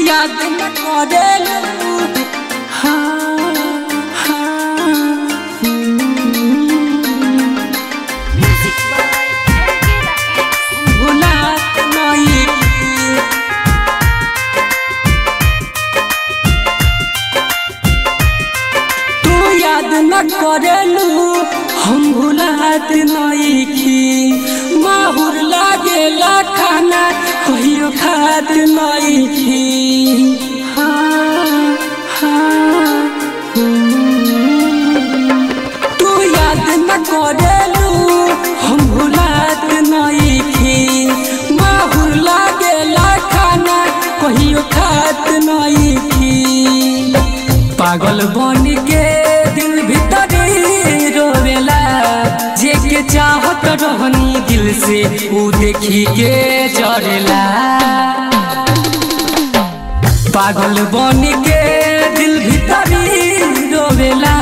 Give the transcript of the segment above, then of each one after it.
याद न करेलू। हाँ हाँ भुलात नइखी। तू याद न करेलू हम भुलात नइखी। माहुर लागेला खाना कहियो खात नइखी। हाँ हाँ तू याद न करेलू हम भुलात नइखी। माहुर लागेला खाना कहियो खात नइखी। पागल बन के दिल भीतरी रोवेला, जेके चाहत रहनी दिल से ऊ देखी के जरेला। पागल बन के दिल भीतरी रोवेला,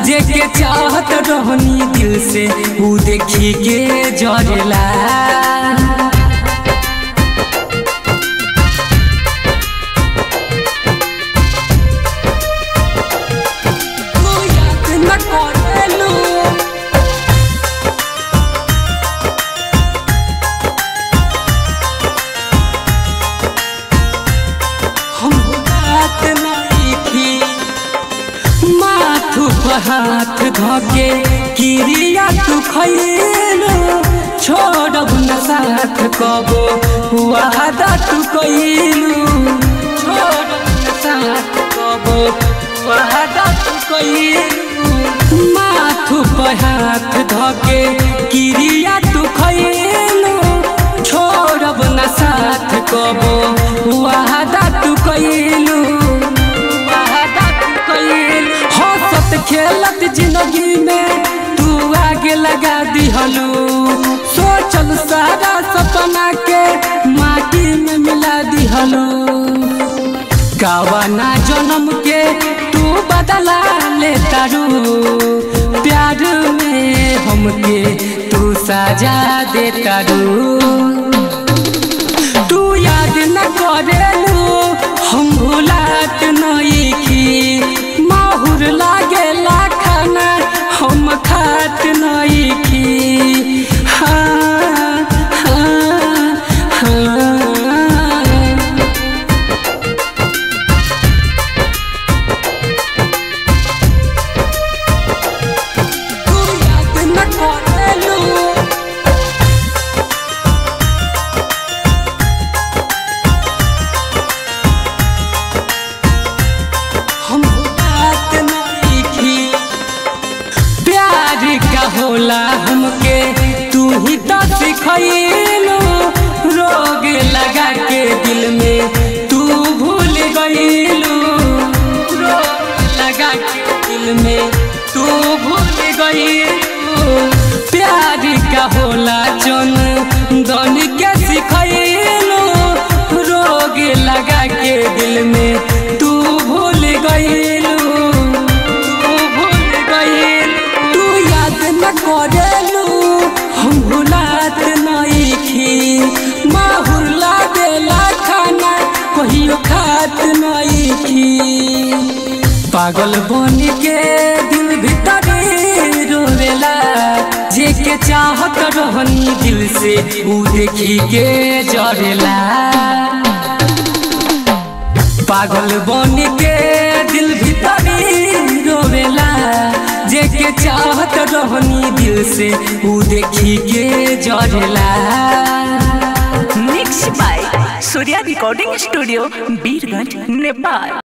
जेके चाहत रहनी दिल से ऊ देखी के जरेला। हाथ धोके किरिया तू खैलू, छोड़ब न साथ कबो वादा तू कैलू। छोड़ब न साथ कबो वादा तू कैलू। माथू पर हाथ धोके किरिया तू खैलू, छोड़ब न साथ कबो वादा तू कैलू। खेलत जिंदगी में तू आगे लगा दिहलू, सोचल सारा सपना के माटी में मिला दिहलू। गावाना जन्म के तू बदला ले तारू, प्यार में हमके तू सजा दे तारू। तू याद न करेलू हम भुलात नइखी। माहुर लागेला खाना हम खात नइखी। हाँ हाँ हाँ तू याद न करेलू। होला हमके तू ही तो सिखैलू, रोग लगा के दिल में तू भूल गईलू। रोग लगा के दिल में तू भूल गईलू। प्यार का होला चन दन के सिखैलू, रोग लगा के दिल में तू भूल गईलू। तू भूल गईलू। तू याद न करेलू हम भुलात नइखी। माहुर लागेला खाना कहियो खात नइखी। पागल बन के दिल भीतरी रोवेला, जेके चाहत रहनी दिल से ऊ देखी के जरेला। पागल बन के दिल भीतरी रोवेला, जेके चाहत रहनी दिल से ऊ देखी के जरेला। Mix by Surya recording studio, Birgunj, Nepal.